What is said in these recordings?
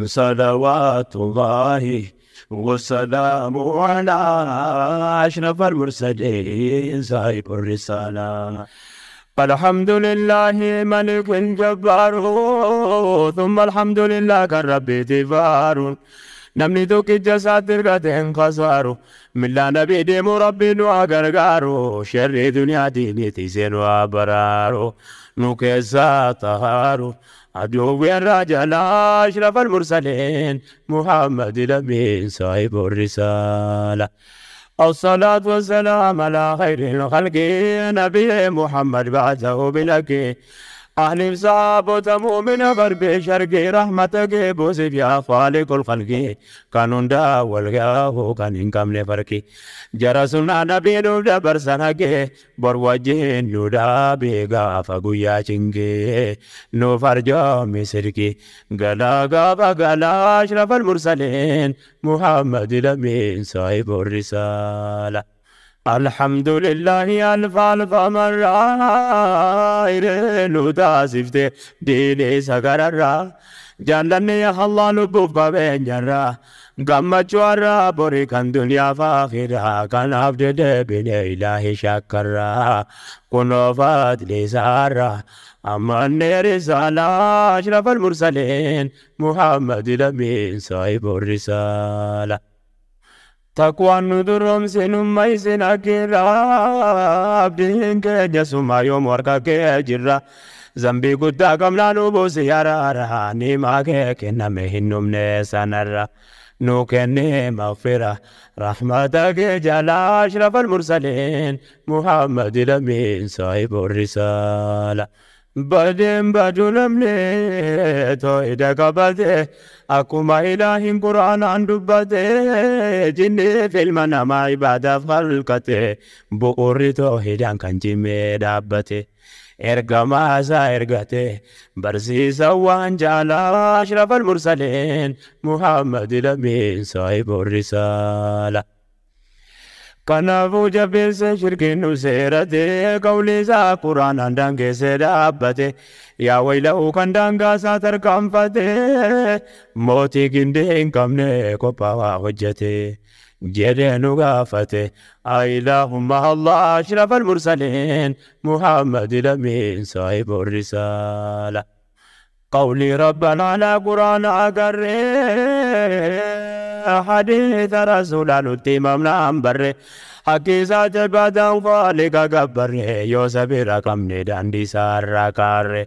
صلوات الله والسلام على أشرف المرسلين صاحب الرسالة. الحمد لله ملك جبار، ثم الحمد لله كالرب تفار. Namni tokkicha isaatti hirkate hin khasaaru, millaa nabii deemu Rabbi nu haa gargaaru, sharrii duniyaatiin tiisee nu haa baraaru, nu keessaa tahaaru. Aduwwi irraa jalaa ashraf al-mursaliin Muhammad الأمين صاحب الرسالة. الصلاة والسلام على خير الخلق نبي محمد بعثه بالحق. أهل صحابة مؤمن غرب شرق، رحمتك بوسف يا خالق الخلق. كانوا دا والغاه كان إنكم لفرقي جرسنا نبي نودبر سنك بر وجه نودا بيغا فقويا چنگي نو فرجا مسركي غلا غابا غلا أشرف المرسلين محمد الأمين صاحب الرسالة. الحمد لله ألف ألف مرة إرنو تاسفت ديني سكرر جالني يا الله لبوف قبين جرى قمت ورا بري كان دنيا فاخرة كان عبد بن إلهي شكرا كنو فضل سارة أمني رسالة أشرف المرسلين محمد الأمين صاحب الرسالة. Taqwaan nu duromsinu isin akira, abdiin keenya suma yoom harka kee jirra. Zambii guddaa qabnaa nu buusi araara, nimaa kee kenname hin dhumne sanarra. Nu kennee maghfira rahmata kee jalaa ashraf al-mursaliin Muhammad الأمين صاحب الرسالة. Badeen badu namni too'ida qabate akkuma ilaahin quraanaan dubbate, jinni filma namaa ibaadaaf halkate bu'uurri too'idaan kan cimee dhaabbate. Ergamaa isaa ergate barsiisa waan jaalaa ashraf al-mursaliin Muhammad الأمين صاحب الرسالة. Kanaafuu jabeesse shirkiin nu seerate, qawli isaa quraanaan daangeessee dhaabbate. Yaa wayila'uu kan daangaa isaa tarkaanfate, mootii gindee hin qabne qophaa'aa hojjete. Jedhee nu gaafate Ilaahumma Allah ashraf al-mursaliin Muhammad الأمين صاحب الرسالة. قولي ربنا على قرآن أقري حديث رسول نتي ممنام بري حقي جبادا خالق قبري يوسف رقم داندي سارة كاري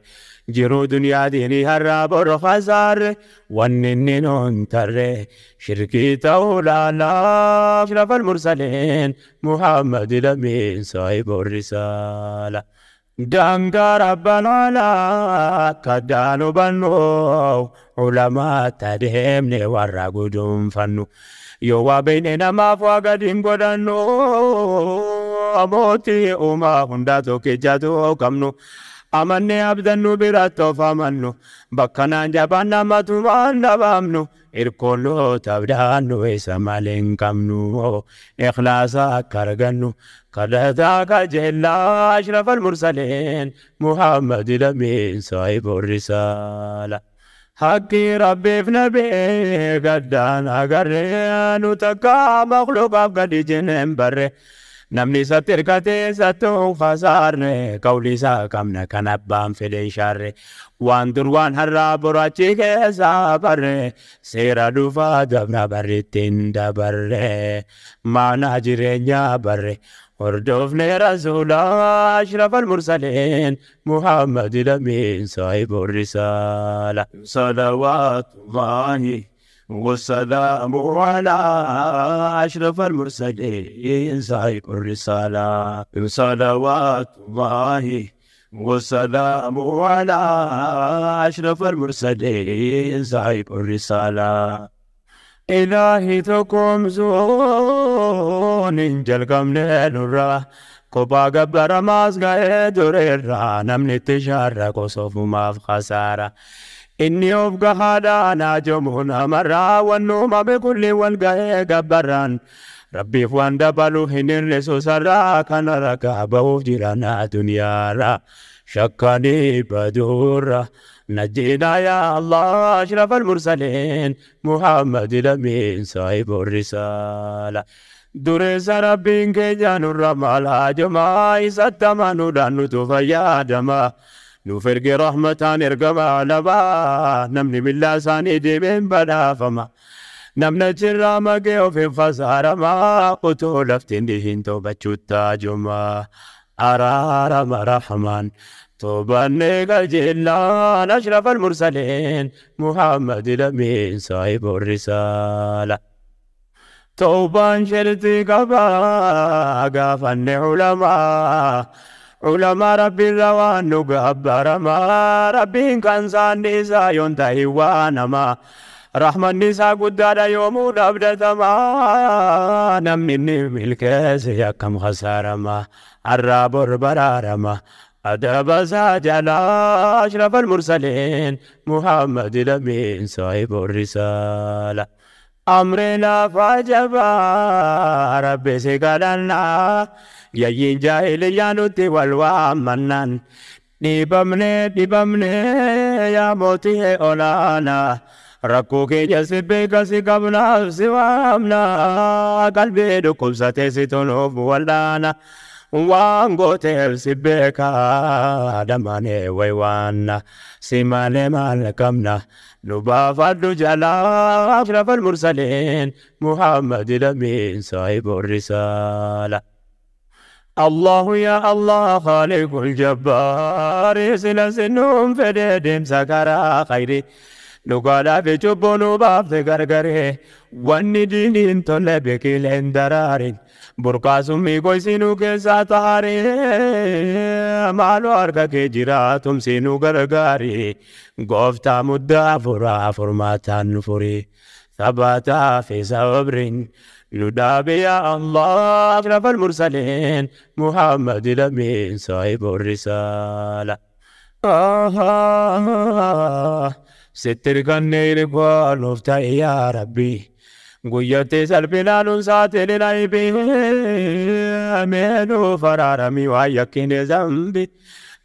جرو دنيا ديني هرا بر خسار ونني ننتر شركي تولانا أشرف المرسلين محمد الأمين صاحب الرسالة. Daangaa rabbana laa kaddaan hubannu ulamaatti deemne warra guduunfannu yoo waa beekne namaaf waa gadi hin godhannu, mootii uumaa hundaa tokkichatu qabnu amannee abdannu biratti of amannu bakkanaan jabaan namatumaan dhabaamnu irkoolloota abdaannu isa malee hin qabnu ikhlaasa akka argannu kadhataa kajeellaa ashraf al-mursaliin Muhammad الأمين صاحب الرسالة. Haqqii Rabbiif nabii gaddaan agarree nu takka makhluuqaaf gadi jenneen barre, namni isatti hirkatee isatti hin khasaarne, qawli isaa qabna kan abbaan fedhe hin shaarre, waan dur waan har'aa boru achi keessaa barre, seera dhufaa dabra barritti hin dabarre, maanaa jireenyaa barre hordofne rasuula ashraf al-mursaliin Muhammad الأمين صاحب الرسالة. صلوات الله والسلام على أشرف المرسلين صاحب الرسالة. صلوات الله والسلام على أشرف المرسلين صاحب الرسالة. إلهي تقوم زون jalqabnee nurra kophaa gabbaramaas ga'ee dureerra, namni itti shaarra qosofumaaf khasaara. Inni of gahaadhaan ajamu namarraa wannuumame kulli wal ga'ee gabbarraan Rabbiif waan dabalu hin hir'isu sarraa, kana ragaa ba'uuf jirana duniyaarra shakkanii baduurra. نجينا يا الله أشرف المرسلين محمد الأمين صاحب الرسالة. درس ربين كيجان الرمال هاجما إساتما نودان تفيادما نفرق رحمة نرقما لبا نمني بالله ساني ديمين بلا فما نمنا جرى كيو في خسارة ما قتول افتنهن توبة التاجما أرارم رحمن توبة الجلان أشرف المرسلين محمد الأمين صاحب الرسالة. توبة شرطي قبا قافن علماء علماء ربي الروان نقبر ما ربي كان ساني سايون تايوان ما رحمة النساء قدر يوم نبدة ما نمني ملكس يا كم خسارة ما الرابر برارما أدب ساجل أشرف المرسلين محمد الأمين صاحب الرسالة. أمرنا فاجبا ربي سكالنا يا جاهل يا نتي والوامنان نبمني نبمني يا موتي أولانا ركوك جسبك سكبنا سوامنا قلبي دكم ستيستنوف ولانا وانغوتيل سبك دماني ويوانا سيماني مالكمنا نبافد جلا أشرف المرسلين محمد الأمين صاحب الرسالة. الله يا الله خالق الجبار سلسنهم فديدم سكرا خيري نقالا في جبون باب غرغره واني دينين طلبك لندراري برقاسمي كويسينو كساتاري مالو أركك جراتم سينو غرغاري غفتا مدى فرا فرماتان فري ثبتا في صبر ندابي يا الله أشرف المرسلين محمد الأمين صاحب الرسالة. ستر كنير قالوا يا ربي قيتي سلبنا نسات للعيبي أمينو فرارمي ويكين ذنبي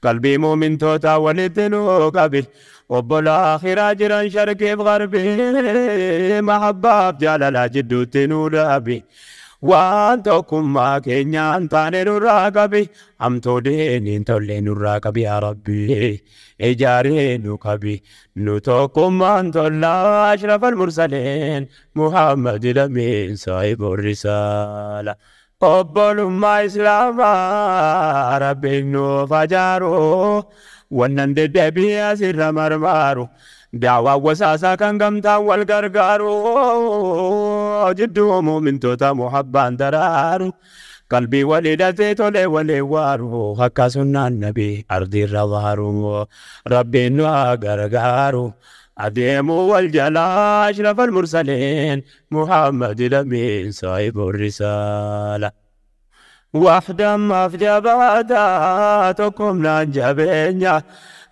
قلبي مؤمن توتا ولدنو قبل وبالآخرة جرا شرقي بغربي محبة جلال جدو تنو وانتكم ما كينيا انتاني نراقبي امتو ديني انتولي نراقبي يا ربي اجاري نقبي نتوكم انتولا اشرف المرسلين محمد الامين صاحب الرسالة. قبلوا ما اسلام ربي نو فجارو ونن دبي سر مرمارو دعوة وساسا كان قمتا والقرقارو جدو مؤمن توتا محبان درارو قلبي ولدتي تولي ولي وارو هكا سنة النبي أرضي الرظهرو ربي نوا قرقارو عديم والجلا أشرف المرسلين محمد الأمين صاحب الرسالة. وحدا ما في جبهاتكم نجبينيا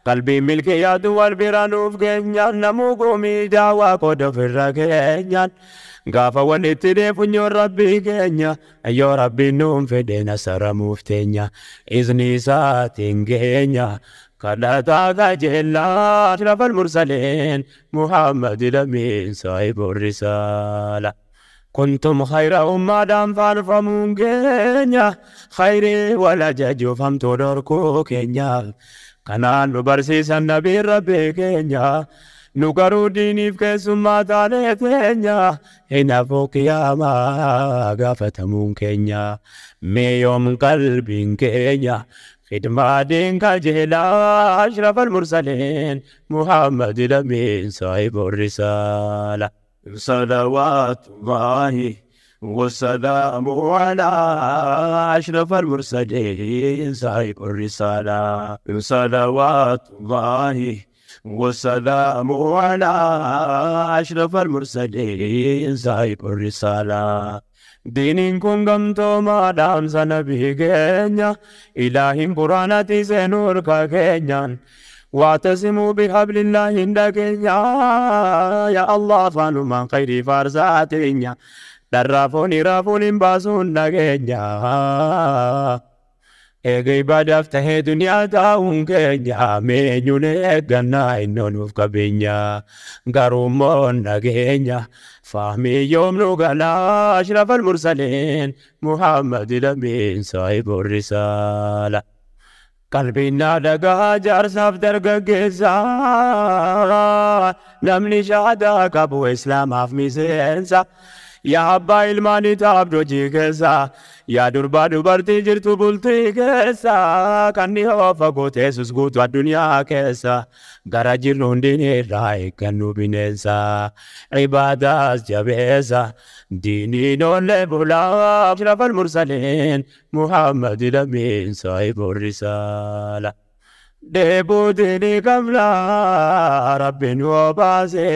قلبي ملكي يا دول بيرانو في كينيا نموكمي دعوة قد في الركينيا قافا ونتلفون يا ربي كينيا يا ربي نوم في دينا سر مفتينيا إذني ساتين كينيا قد تاجل أشرف المرسلين محمد الأمين صاحب الرسالة. كنتم خير أمة دام فارفمون كينيا خيري ولا جاجو فهمتو دوركو كينيا كنان نبرسيس النبي ربي كينيا نقرو ديني في كيسما تاني كينيا هنا فوق يا ما قافتمون كينيا ميوم قلبي كينيا خدمة دينك جهلا أشرف المرسلين محمد الأمين صاحب الرسالة. صلوات الله والسلام على أشرف المرسلين صاحب الرسالة. صلوات الله والسلام على أشرف المرسلين صاحب الرسالة. دينكم قمتم ما سنبي كينيا إلهي قرآنتي سنور كينيا واعتصموا بحبل الله عندك يا الله فانو من خير فارساتين درافوني رافوني باسون نجينيا. Eega ibaadaaf tahee duniyaa taa'uun keenya meenyuun eeggannaa inni nuuf qabeenya garuu immoo nageenya fahmii yoom nu galaa ashrafal mursaliin Muhammad lamiin saahibu risaala. Qalbiin naa dhagaa jaarsaaf dargaggeessa namni shaadaa qabu islaamaaf miseensa. Yaa abbaa ilmaanii taabdoo hojii keessa yaa durbaa dubartii jirtu bultii keessa kan dhihoo fagoo teessus guutuu addunyaa keessa gara jirru hundin irraa eeggannu bineensa ibaadaas jabeessa diiniin oollee bulaa ashrafal mursaliin Muhammad lamiin saahibu risaala. Dheebuu diinii qabnaa rabbiin nu obaase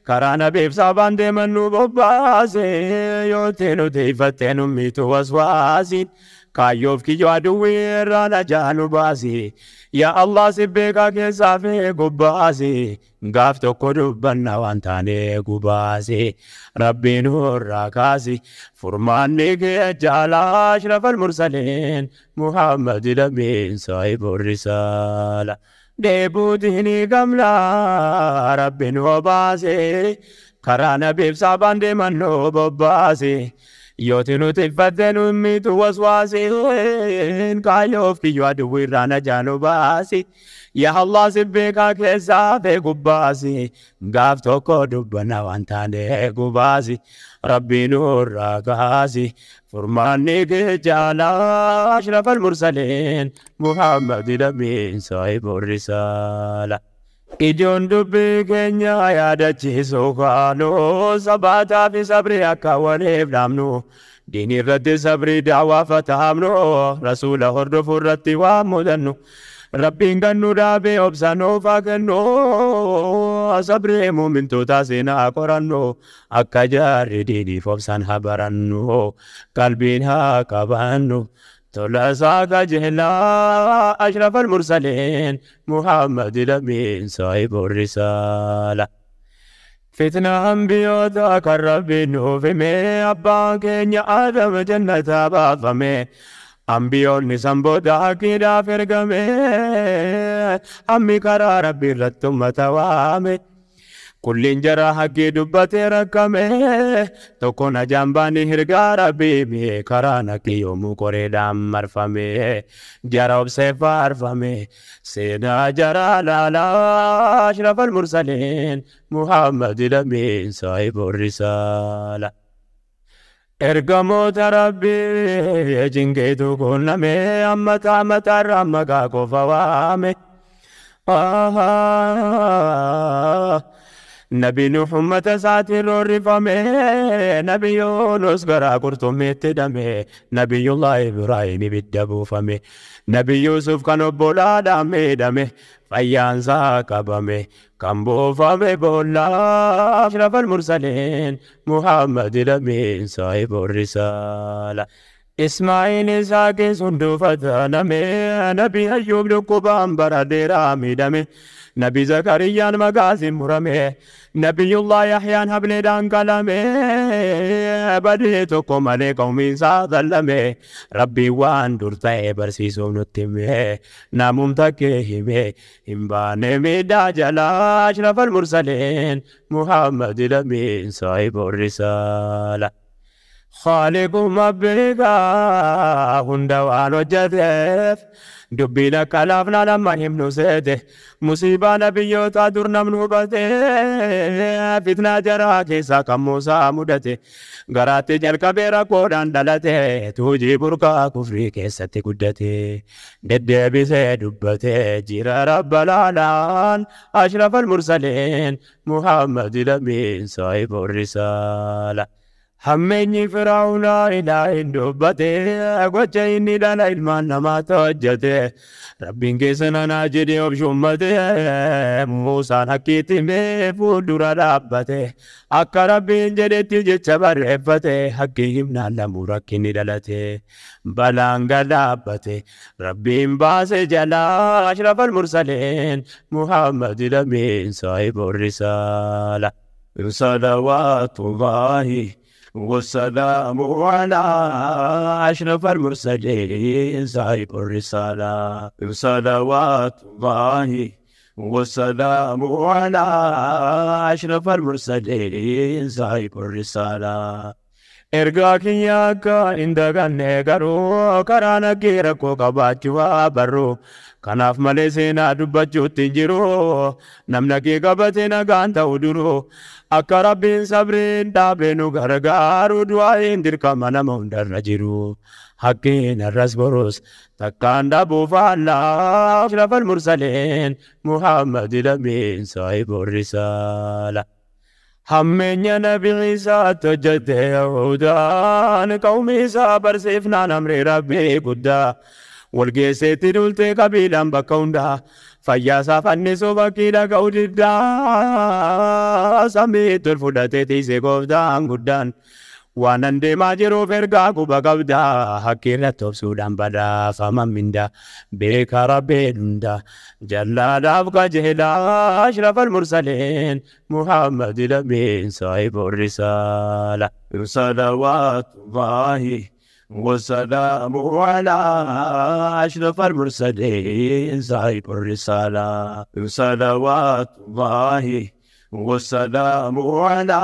karaa nabiif sabaan deeman nu bobbaase yoo nuti ifattee nu miitu waswaasiin kaayyoof kiyyoo aduwwii irraa najaa nu baasi yaa Allah si beekaa keessaa fi gubbaasi gaaf tokko dubbanna waan taane gubaasi rabbiin irraa kaasi furmaanni kee jaalaa ashrafal mursaliin Muhammad lamiin saahibu risaala. Dheebuu diinii qabnaa rabbiin obaase karaa nabiif sabaan deeman nu bobbaase. Yooti nuti iffattee nu miitu waswaasiin kaayyoof kiyyoo aduwwi irraa najaa nu baasi. Yaa Allah si beekaa keessaa fi gubbaasi gaaf tokko dubbanna waan taane gubaasi rabbiin nurraa kaasi furmaanni kee jaalaa ashrafal mursaliin Muhammad lamiin saahibu risaala. Ijoon dubbii keenya yaadachiisuu kaanu sabaataa fi sabrii akka waliif dhaabnu diinii irratti sabrii daawwaa fataamnu rasuula hordofuu irratti waa mudannu rabbiin gannu dhaabee obsa nuuf haa kennu sabrii muumintoota seenaa qorannu akka jaarri diiniif obsaan haa barannu qalbiin haa qabannu. Tola isaa qajeelaa ashrafal mursaliin Muhammad lamiin saahibu risaala. Fitnaan biyyoota kan rabbiin nuuf hime abbaan keenya Adam jannataa baafame. Ambiyoonni san booda haqiidhaaf ergame ammi karaa rabbii irratti ummata waame. Kulliin jara haqqii dubbatee rakkame tokkoon ajaan baanii hirgaa rabbii karaa naqii yoomuu qoreedhaan marfame jara obsee faarfame seenaa jara laalaa ashrafal mursaliin Muhammad lamiin saahibu risaala. Ergamoota rabbii jingeetu quunname amma taamatarraa maqaa qofa waame. Nabi Nuh ummata isaatiin roorrifame Nabi Yunus garaa qurxummiitti hidhame Nabiyullah Ibraahim ibidda buufame Nabi Yusuf kan obbolaadhaan miidhame fayyaansaa qabame kan buufame boollaa ashrafal mursaliin Muhammad lamiin saahibu risaala. Ismaa'eel Isaaqis hunduu fataname Nabi Ayyuub dhukkubaan bara dheeraa miidhame Nabi Zakariyyaan magaasiin murame Nabiyullah Yahyaan hableedhaan qalame badii tokko malee qawmiin isaa zallame Rabbiin waan dur ta'e barsiisuuf nutti hime namumta kee hime hin baane miidhaa jalaa ashrafal mursaliin Muhammad lamiin saahibu risaala. Khaliquma beekaa hunda waan hojjeteef dubbiin akka laafnaa nama himnu seete musiibaa nabiyyoota dur namnu hubate fitnaa jaraa keessaa kan Muusaa mudate garaatti jalqabee rakkoodhaan dhalate tuujii burqaa kufrii keessatti guddate deddeebisee dubbate jira rabba laalaan ashrafal mursaliin Muhammad lamiin saahibu risaala. Hammeenyi Firaa'unaa ilaahin dubbate gocha inni dhala ilmaan namaatti hojjete rabbiin keessa nanaa jedhee of shummate Muusaan hakkiitti himee fuuldura dhaabbate akka rabbiin jedhetti jecha barreeffate haqqii himnaan lamuu rakkinni dhalate balaan gadhaabbate rabbiin baase jalaa ashrafal mursaliin Muhammad lamiin saahibu risaala. Salawaatullaahi. والسلام على أشرف المرسلين صاحب الرسالة. صلوات الله والسلام على أشرف المرسلين صاحب الرسالة. Ergaa kiyya akka hin daganne garuu karaa naggee rakkoo qabaachuu haa barru. Kanaaf malee seenaa dubbachuutti hin jiru. Namni kee qabatee nagaan ta'u duru. Akka Rabbiin sabriin dhaabee nu gargaaru du'aa'iin dirqama nama hundarra jiru. Hakkiin arras borus takkaan dhabuuf Allah ashrafal mursaleen Muhammad lamiin saahibu risaala. Hammeenya Nabi Isaatti hojjete Yahudaan qawmi isaa barsiifnaan amri Rabbii guddaa. Walgeesseetti duultee qabiilaan bakka hundaa fayyaasaa fannisuu bakkii dhaga'u diddaa. Samiitti ol fudhatee tiisee gooftaan guddaan. Waan an deemaa jiruuf ergaa quba qabdaa. Haqqi irratti obsuudhaan badhaafama mindaa. Beeka Rabbiin hundaa. Jallaadhaaf qajeelaa ashrafal mursaleen Muhammad lamiin saahibu risaala. Salawaatullaahi والسلام على أشرف المرسلين صاحب الرسالة. صلوات الله والسلام على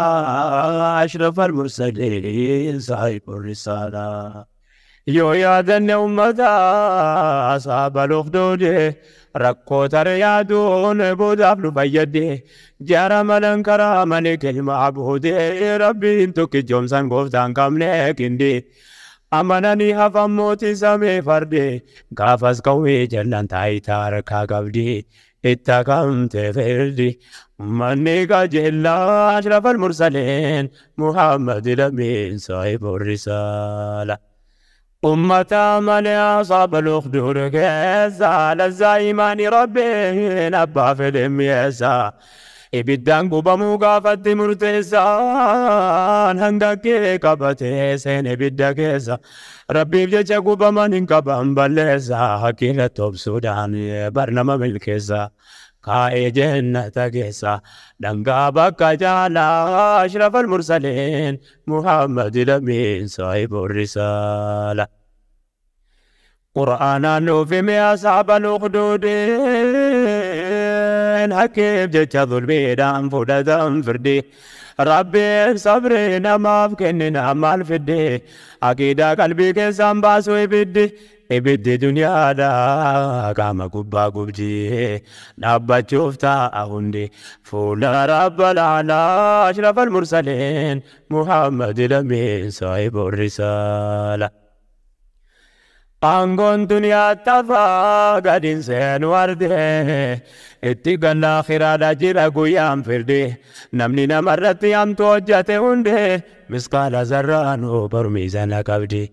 أشرف المرسلين صاحب الرسالة. Yoo yaadanne ummata ashaaba الأخدود rakkoo tare yaaduun boodaaf nu fayyadde. Jaara malan karaa malee kelma abuudee Rabbiin tokkichoomsan gooftaan qabne qindee. Amananii hafan mootii samee farde gaafas qawwee jallaan taayitaa harkaa qabdi. Itti kamte firdi manni qajeelaa ashrafal mursaleen Muhammad lamiin saahibu risaala. Ummata malee ashaaba الأخدود keessa lazzaa imaanii Rabbiin abbaa fedhe mi'eessa. Ibiddaan gubamuu gaafatti murteessaan hanga kee qabatee seen ibidda keessa. Rabbiif jecha gubaman hin qaban balleessa. Haqqi irratti obsuudhaan barnama milkeessa. Kaa'ee jennata keessa dhangaa bakka jaalaa ashrafal mursaleen Muhammad lamiin saahibu risaala. Qur'aanaan nuuf hime ashaaba الأخدودين hakkiif jecha zulmiidhaan fudhatan firdi. Rabbiin sabrii namaaf kennina maal fidde. Aqiidaa qalbii keessaan baasu ibiddi. Ibiddi duniyaadhaa qaama gubbaa gubdi. Dhaabbachuuf taa'a hundi. Fuula Rabbal aalaa ashrafal mursaleen Muhammad lamiin saahibu risaala. Aangoon duniyaa tafaa gadiin seenu ardee itti galla akhiraadha jira guyyaan firdi. Namni namarratti hamtu hojjate hundee miskaala zarraanuu barmiisana qabdi.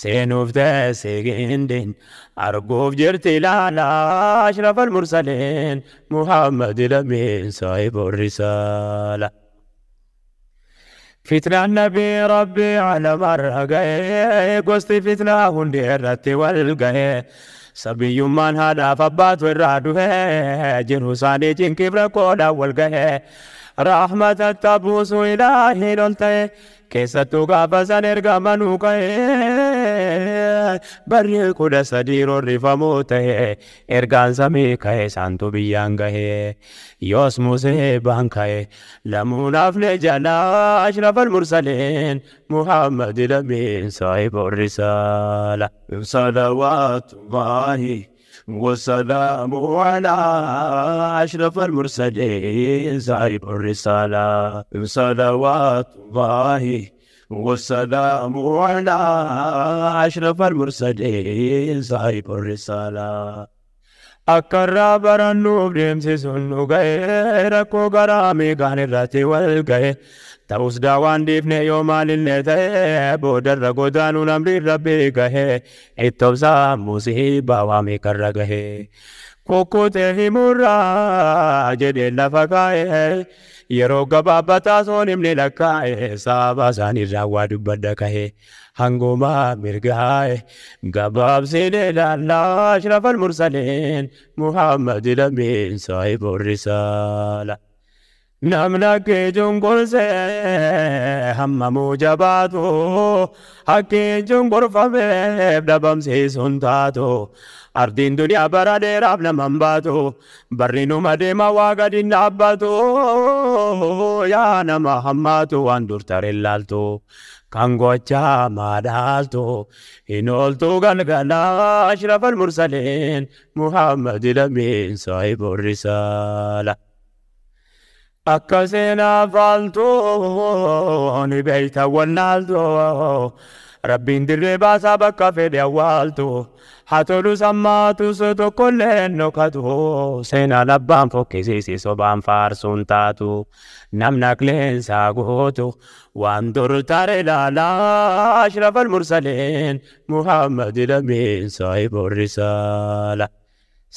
Seenuuf teessee gindin arguuf jirti ilaalaa ashrafal mursaleen Muhammad lamiin saahibu risaala. Fitnaan Nabii Rabbii alamarra ga'ee gosti fitnaa hundi irratti wal ga'ee. Sabiyyummaan haadhaaf abbaatu irraa du'ee jiru isaanii cinqiif rakkoodhaan wal ga'ee. Rahmata buusu ilaahiin ol ta'e keessattuu gaafa san ergamanuu ka'ee. Barri 13 roorrifamuu ta'e ergaan samii ka'e isaantu biyyaan gahee. Yoos Musee baan ka'e lamuun hafne jalaa ashrafal mursaleen Muhammad lamiin saahibu risaala. Salawaatullaahi والسلام على أشرف المرسلين صاحب الرسالة. صلوات الله والسلام على أشرف المرسلين صاحب الرسالة. Akka irraa barannuuf deemsisuun nu ga'e rakkoo garaa meeqaan irratti wal ga'e. Ta'us daawaan dhiifne yoo maalillee ta'e boodarra godaanuun amri Rabbii gahe. Itti obsaa musiibaa waa meeqarra gahe. Kukkutee himurraa jedhee lafa kaa'e yeroo gabaabbataa soon himne lakkaa'e saaba isaaniirraa waa dubbadha kahe. Hanguma mirgaa'e gabaabsine ilaallaa ashrafal mursaleen Muhammad lamiin saahibu risaala. Namna kee cunqursee hammamuu jabaatu hakkiin cunqurfameef dhabamsiisuun taatu ardiin duniyaa bara dheeraaf naman baatu barri numa deema waa gadi hin dhaabbatu yaa nama hammaatu waan dur tare laaltu kan gochaa madaaltu hin ooltu galgala ashrafal mursaliin Muhammad lamiin saahibu risaala. Akka seenaa faaltu ni beeyta wallaaltu rabbiin dirree baasaa bakka fedhe awwaaltu haa tolu sammaatus tokkollee dhokatu seenaan abbaan fokkisiisi sobaan faarsuun taatu namna qilleensaa gootu waan dur tare ilaalaa ashrafal mursaliin Muhammad lamiin saahibu risaala.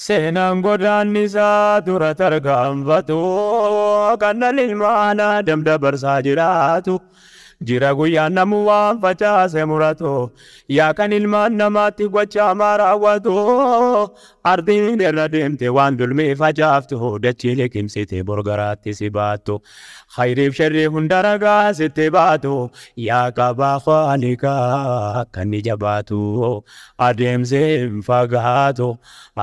Seenaan godaannisaa dura tarkaanfatu kan dhalli ilmaan Adam dabarsaa jiraatu jira guyyaan namu waan facaase muratu yaa kan ilmaan namaatti gochaa raawwatu ardiin irra deemte waan dulmii facaaftu dachii liqimsite borgaraatti si baattu khayriif sharrii hunda ragaa sitti baatu yaa qabaa khaaliqaa kan ni jabaatu adeemsi hin fagaatu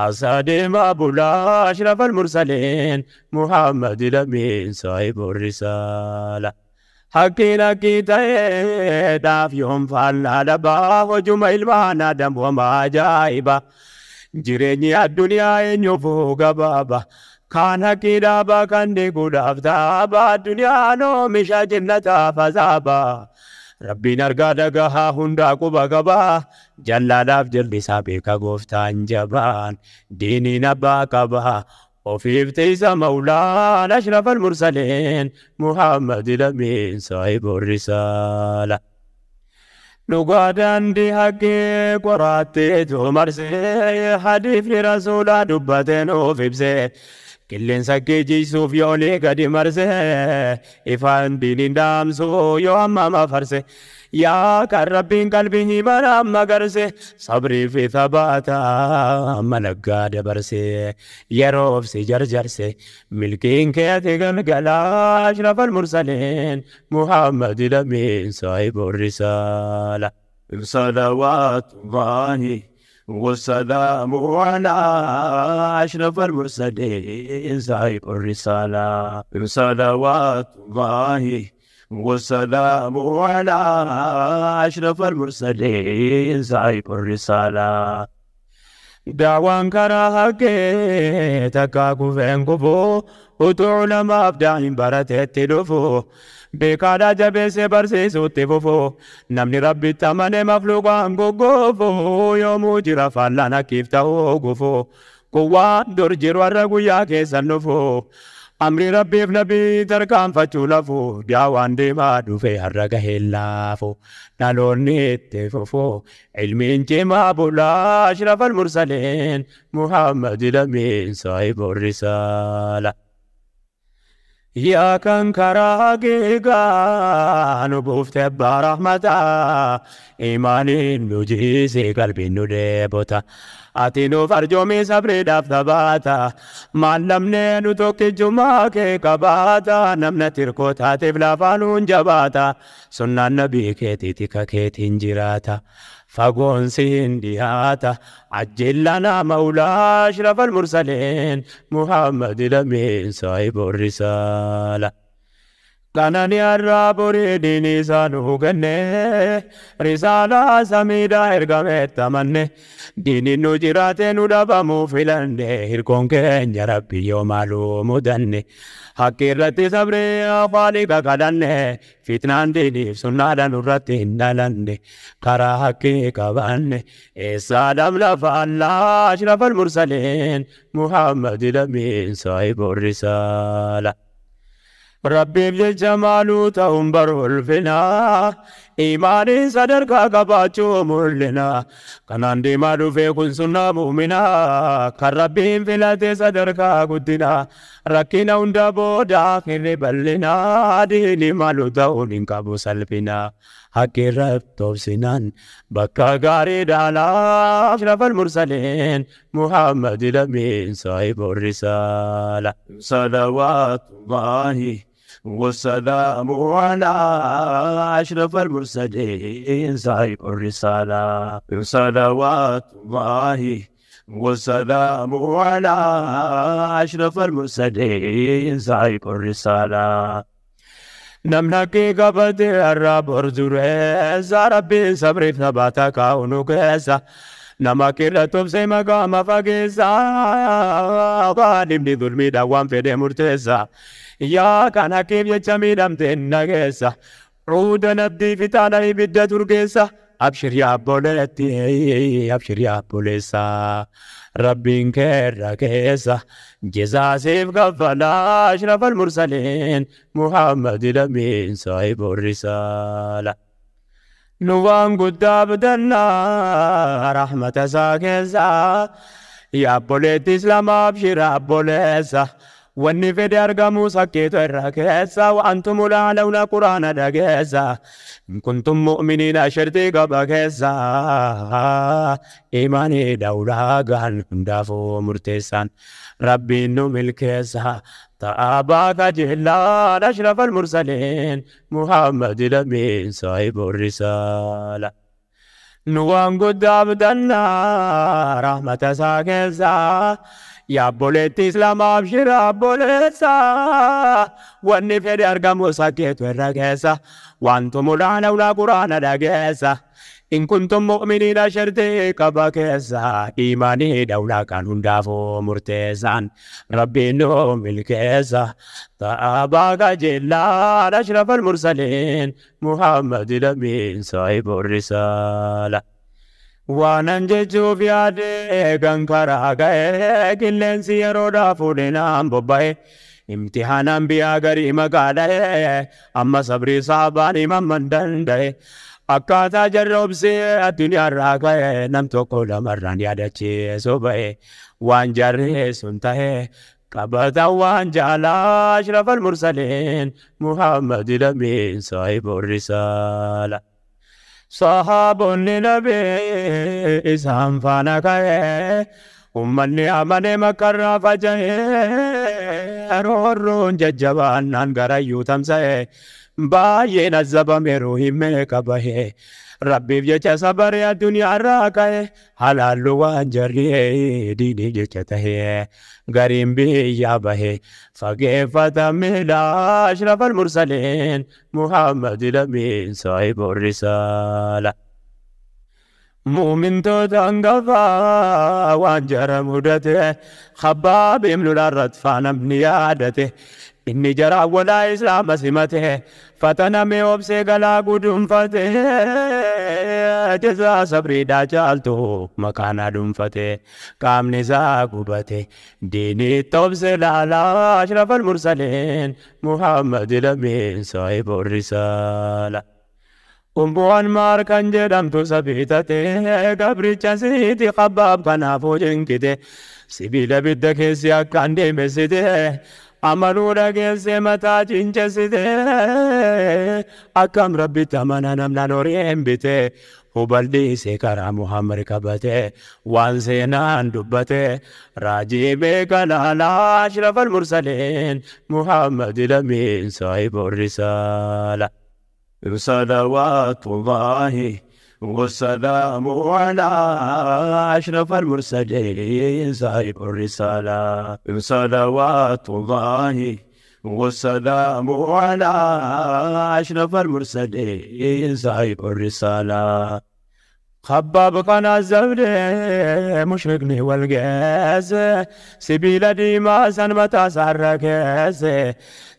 as adeemaa bulaa ashrafal mursaliin Muhammad lamiin saahibu risaala. Hakkiin hakkii ta'eedhaaf yoom faallaa dhabaa hojuma ilmaan Adam wama ajaa'iba. Jireenyi addunyaa eenyuufuu gabaaba. Kaan hakkii dhaabaa kan diiguudhaaf taaba addunyaan oomisha jannataaf azaaba. Rabbiin argaa dhagahaa hundaa quba qabaa. Jallaadhaaf jallisaa beeka gooftaan jabaan. Diiniin abbaa qabaa. Ofiif tiisa maulaan ashrafal mursaliin Muhammad lamiin saahibu risaala. Dhugaa daandii haqqee qoraatteetu marsee hadiifni rasuulaa dubbatee nuuf ibsee qilleensa geejjisuuf yoonii gadi marsee ifaan diiniin dhaamsuu yoo amma farse yaa kan rabbiin qalbii himan amma garse sabrii fi thabaata amma naggaa dabarse yeroof si jarjarse milkiin keeti galgala ashrafal mursaliin Muhammad lamiin saahibu risaala. صلوات الله والسلام على أشرف المرسلين صاحب الرسالة. صلوات الله والسلام على أشرف المرسلين صاحب الرسالة. دعوان كراهك تكاكو فين كفو utuu lamaaf daa'im barateetti dhufu beekaadhaa jabeessee barsiisutti fufu namni rabbitti amane mafluuqaan goggoofu yoomuu jira faallaan hakkiif ta'uu gufu kun waan dur jiru har'a guyyaa keessan dhufu amri rabbiif nabii tarkaanfachuu lafu daawaan deemaa dhufe har'a gaheen laafu dhaloonni itti fufu ilmiin cimaa bulaa ashrafal mursaliin Muhammad lamiin saahibu risaala. Yaa kan karaa geegaa nu buufte abbaa rahmataa imaaniin nu jiise qalbiin nu dheebota ati nuuf arjoomii sabriidhaaf tabaata maal lamnee nu tokkichummaa kee qabaata namna tirkoo taateef lafaa nuun jabaata sunnaan nabii keetii tika keetiin jiraata. Fagoon siin dhiyaata ajjeellanaa maulaa ashrafal mursaliin Muhammad lamiin saahibu risaala. Qananii har'aa borii diinii isaa nuu kenne risaalaa samiidhaa ergametti amanne diiniin nu jiraate nu dhabamuu filanne hirkoon keenya rabbi yoo maaluu mudanne haqqi irratti sabree khaaliqa kadhanne fitnaan diiniif sunnaadhaan nurratti hin dhalanne karaa haqqii qabanne eessaa dhabla faallaa ashrafal mursaliin Muhammad lamiin saahibu risaala. Rabbiif jecha maaluu ta'uun baru ulfinaa Imaanii sadarkaa qabaachuu mul'ina. Kanaan deemaa dhufee kun sunnaa muuminaa. Kan Rabbiin filate sadarkaa guddina. Rakkina hunda booda akhirri bal'ina. Diini malu ta'uun hin qabu salphina. Haqqi irratti obsinaan bakka gaarii dhaalaa. Ashrafal mursaliin Muhammad Lamiin saahibu risaala. Salawaatullaahi والسلام على أشرف المرسلين صاحب الرسالة. صلوات الله والسلام على أشرف المرسلين صاحب الرسالة. نمنكي قبض الرب ارزوريزا ربي صبري ثباتك ونكيسا nama kirra tobsee maqaama fageessa dhibni zulmiidhaan waan fedhe murteessa yaa kan hakkiif jecha miidhamte nageessa cuuda nabdii fitaana ibidda turgeessa abshir yaa obboleetti abshir yaa obboleessa rabbiin keerra keessa jazaasiif kaffalaa ashrafal mursaliin Muhammad Lamiin saahibu risaala. Nu waan guddaa abdannaa rahmata isaa keessa yaa obboleetti islaamaa abshir obboleessa wanni fedhe argamu sakkeetu irra keessa wa'antum laalawna quraana dhageessa in kuntum mu'miniina shartii qaba keessa imaanii dawlaagaan hundaafuu murteessaan rabbiin nu milkeessa. تاباك جلال أشرف المرسلين محمد الأمين صاحب الرسالة. نوان قد عبدنا رحمة ساكنسا يا بوليت إسلام أبشر بوليسا والنفر أرقم سكيت والرقيسة وأنتم الأعلون قرآن رقيسة إن كنتم مؤمنين شرطي قبكيسا إيماني دولة كانوا دافو مرتزان ربي نوم الكيسا تاباك جلال أشرف المرسلين محمد الأمين صاحب الرسالة. Waanan jechuuf yaade kan karaa ga'e qilleensi yeroodhaa fuudhinaan bobba'e imtihaanaan biyyaa garii maqaa dha'e amma sabrii saabaan himamman danda'e akkaataa jarri obsee addunyaarraa ka'e nam tokko lamarraan yaadachiisu ba'e waan jarri sun ta'e qabata waan jaalaa ashrafal mursaliin Muhammad Lamiin saahibu risaala. Sahaabonni nabii isaan faana ka'e ummanni amane makkarraa faca'e roorroon jajjabaannaan garayyuu tamsa'e baay'een azzabameeru himmee qabahe rabbiif jecha sabaree addunyaarraa ka'e halaallu waan jarri diinii jecha tahe gariin biyyaa bahe fageeffatamedha ashrafal mursaliin Muhammad Lamiin saahibu risaala. Muumintoota hangafaa waan jara mudate Khabbaab ibnul Arrat namni yaadate inni jara walaa islaama simate fataname obsee galaa gudunfate jazaa sabriidhaa caaltu makaana dhuunfate qaamni isaa gubate diinii obsee laalaa ashrafal mursaliin Muhammad Lamiin saahibu risaala. Ummu Anmaar kan jedhamtu sabiitate gabricha siiti Khabbaab kanaafuu jinkite sibiila bidda keessi akkaan deemessite amanuu dhageesse mataa cincessite akkam rabbitti amana namnaan horii bite huballiise karaa Muhammad qabate waan seenaan dubbate raajii beeka laalaa ashrafal mursaliin Muhammad Lamiin saahibu risaala. صلوات الله والسلام على أشرف المرسلين صاحب الرسالة. صلوات الله والسلام على أشرف المرسلين صاحب الرسالة. خباب كان الزبد مشرقني والقاس سبيل ديما سنمتا سركس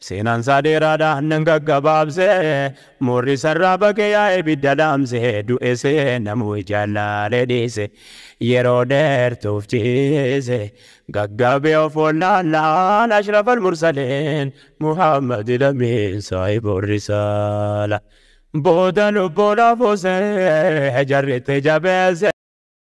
سينان صديرا دهنن قبابس موري سرابك يا إبدا دامس دوئس نمو جلال ديس يرو دير توفتيس قبي وفولان أشرف المرسلين محمد الأمين صاحب الرسالة. Booda lubbuu laafusee jarritti jabeesse.